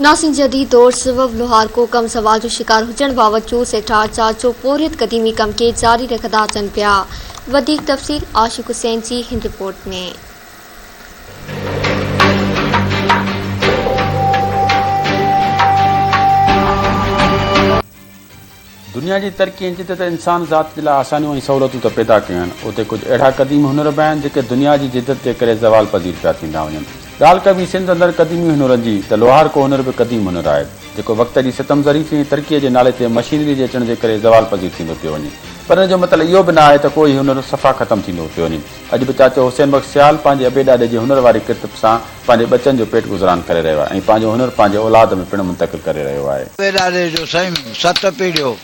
ناصر جديد دور سبب لوهارڪو ڪم زوال جو شڪار هجڻ باوجود سيٺار چاچو پورهيت قديمي ڪم کي جاري رکندا اچن پيا. وڌيڪ تفصيل عاشق حسين جي هن رپورٽ ۾. دنيا جي ترقي ۽ جدت انسان ذات جي لاء آسانيون ۽ سهولتون ته پيدا ڪيون آهن، اتي ڪجهه اهڙا قديم هنر به آهن، جيڪي دنيا جي جدت جي ڪري زوال پذير پيا ٿيندا وڃن. ڳالهه ڪبي سنڌ اندر قديمي هنرن جي ته لوهارڪو هنر به قديم هنر آهي، جيڪو وقت جي ستم ظريفي ۽ ترقيء جي نالي تي مشينري جي اچڻ جي ڪري زوال پذير ٿيندو پيو وڃي. پر ان جو مطلب اهو به نه آهي ته ڪو هي هنر صفا ختم ٿيندو پيو وڃي. اڄ به چاچو حسين بخش سيال پنهنجي ابي ڏاڏي جي هنر واري ڪرت سان پنهنجي ٻچن جو پيٽ گذران ڪري رهيو آهي ۽ پنهنجو هنر پنهنجي اولاد ۾ پڻ منتقل ڪري رهيو آهي. ابي ڏاڏي جو سائين ست پيڙهيو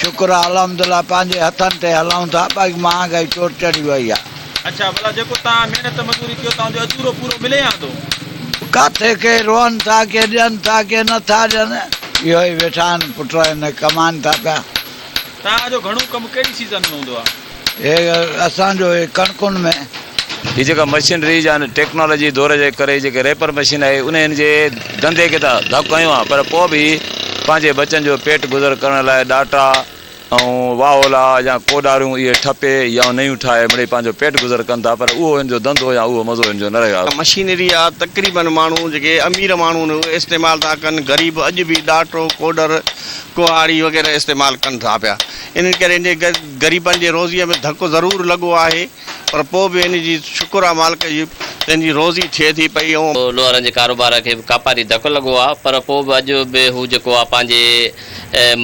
شڪر آ الحمدلله پنهنجي هٿن تي هلون ٿا باقي مهانگائي چوٽ چڙهي وئي آ. اڇا ڀلا جيڪو توهان محنت مزوري ڪيو ٿا ان جو اجورو پورو ملي يا ٿو؟ ڪاٿي ڪي روئن ٿا ڪي ڏين ٿا ڪي نه ٿا ڏين اهو ئي ويٺا آهن پٽ هن ڪمائن ٿا پيا. توهان جو گهڻو ڪم ڪهڙي سيزن ۾ هوندو آ؟ هي اسان جو هي ڪڻڪن ۾. هي جيڪا مشينري يا ٽيڪنالاجي دور جي ڪري جيڪي ريپر مشين آهي انهن جي ڌنڌي کي ته ڌڪ هنيو آهي پر پوء به پنهنجي ٻچن جو پيٽ گذر ڪرڻ لاء ڏاٽا ۽ واهولا يا ڪوڏاريون اهي ٺپي يا نيون ٺاهي مڙئي پنهنجو پيٽ گذر ڪن ٿا پر اهو هن جو ڌنڌو يا اهو مزو هن جو نه رهيو آهي. مشينري آ تقريبن ماڻهو جيڪي امير ماڻهو آهن اهي استعمال ٿا ڪن غريب اڄ به ڏاٽو ڪوڏر ڪهاڙي وغيره استعمال ڪن ٿا پيا انهن ڪري ان جي غريبن جي روزيء ۾ ڌڪ ضرور لڳو آهي پر پوء به ان جي شڪر آ مالڪ جي ته ان جي روزي ٿئي ٿي پئي ۽. لوهارن جي ڪاروبار کي به ڪاپاري ڌڪ لڳو آ پر پوء به اڄ به هو جيڪو آ پنهنجي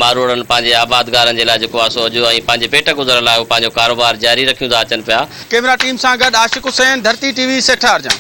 ماروئڙن پنهنجي آبادگارن جي لاء جيڪو آ سو اڄ ۽ پنهنجي پيٽ گذر لاء هو پنهنجو ڪاروبار جاري رکيون ٿا اچن پيا. ڪئميرا ٽيم سان گڏ عاشق حسين، ڌرتي ٽي وي، سيٺارجان.